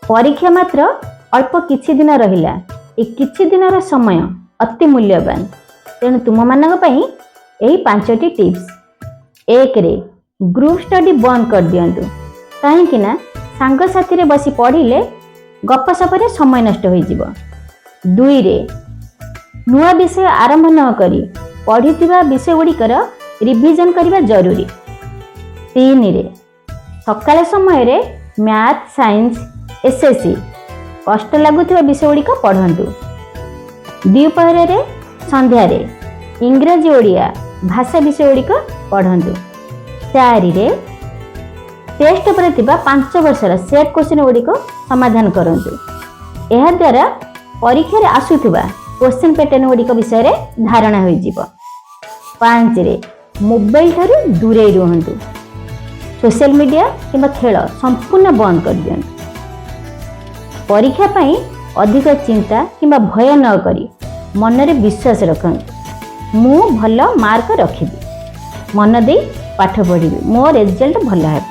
ପରୀକ୍ଷା ମାତ୍ର ଅଳ୍ପ କିଛି ଦିନ ରହିଲା। ଏ କିଛି ଦିନର ସମୟ ଅତି ମୂଲ୍ୟବାନ। ତେଣୁ ତୁମମାନଙ୍କ ପାଇଁ ଏହି ପାଞ୍ଚଟି ଟିପ୍ସ। ଏକରେ, ଗ୍ରୁପ୍ ଷ୍ଟଡି ବନ୍ଦ କରିଦିଅନ୍ତୁ, କାହିଁକି ନା ସାଙ୍ଗସାଥିରେ ବସି ପଢ଼ିଲେ ଗପସପରେ ସମୟ ନଷ୍ଟ ହୋଇଯିବ। ଦୁଇରେ, ନୂଆ ବିଷୟ ଆରମ୍ଭ ନ କରି ପଢ଼ିଥିବା ବିଷୟ ଗୁଡ଼ିକର ରିଭିଜନ କରିବା ଜରୁରୀ। ତିନିରେ, ସକାଳ ସମୟରେ ମ୍ୟାଥ୍, ସାଇନ୍ସ, ଏସ୍ଏସ୍ସି କଷ୍ଟ ଲାଗୁଥିବା ବିଷୟ ଗୁଡ଼ିକ ପଢ଼ନ୍ତୁ। ଦ୍ୱିପହରରେ, ସନ୍ଧ୍ୟାରେ ଇଂରାଜୀ, ଓଡ଼ିଆ, ଭାଷା ବିଷୟ ଗୁଡ଼ିକ ପଢ଼ନ୍ତୁ। ଚାରିରେ, ଟେଷ୍ଟ ଉପରେ ଥିବା 5 ବର୍ଷର ସେଟ୍ କୋଶ୍ଚିନ୍ ଗୁଡ଼ିକ ସମାଧାନ କରନ୍ତୁ। ଏହାଦ୍ୱାରା ପରୀକ୍ଷାରେ ଆସୁଥିବା କୋଶ୍ଚିନ୍ ପ୍ୟାଟର୍ନ ଗୁଡ଼ିକ ବିଷୟରେ ଧାରଣା ହୋଇଯିବ। ପାଞ୍ଚରେ, ମୋବାଇଲ ଠାରୁ ଦୂରେଇ ରୁହନ୍ତୁ। ସୋସିଆଲ ମିଡ଼ିଆ କିମ୍ବା ଖେଳ ସମ୍ପୂର୍ଣ୍ଣ ବନ୍ଦ କରିଦିଅନ୍ତୁ। ପରୀକ୍ଷା ପାଇଁ ଅଧିକ ଚିନ୍ତା କିମ୍ବା ଭୟ ନ କରି ମନରେ ବିଶ୍ୱାସ ରଖନ୍ତୁ, ମୁଁ ଭଲ ମାର୍କ ରଖିବି, ମନ ଦେଇ ପାଠ ପଢ଼ିବି, ମୋ ରେଜଲ୍ଟ ଭଲ ହେବ।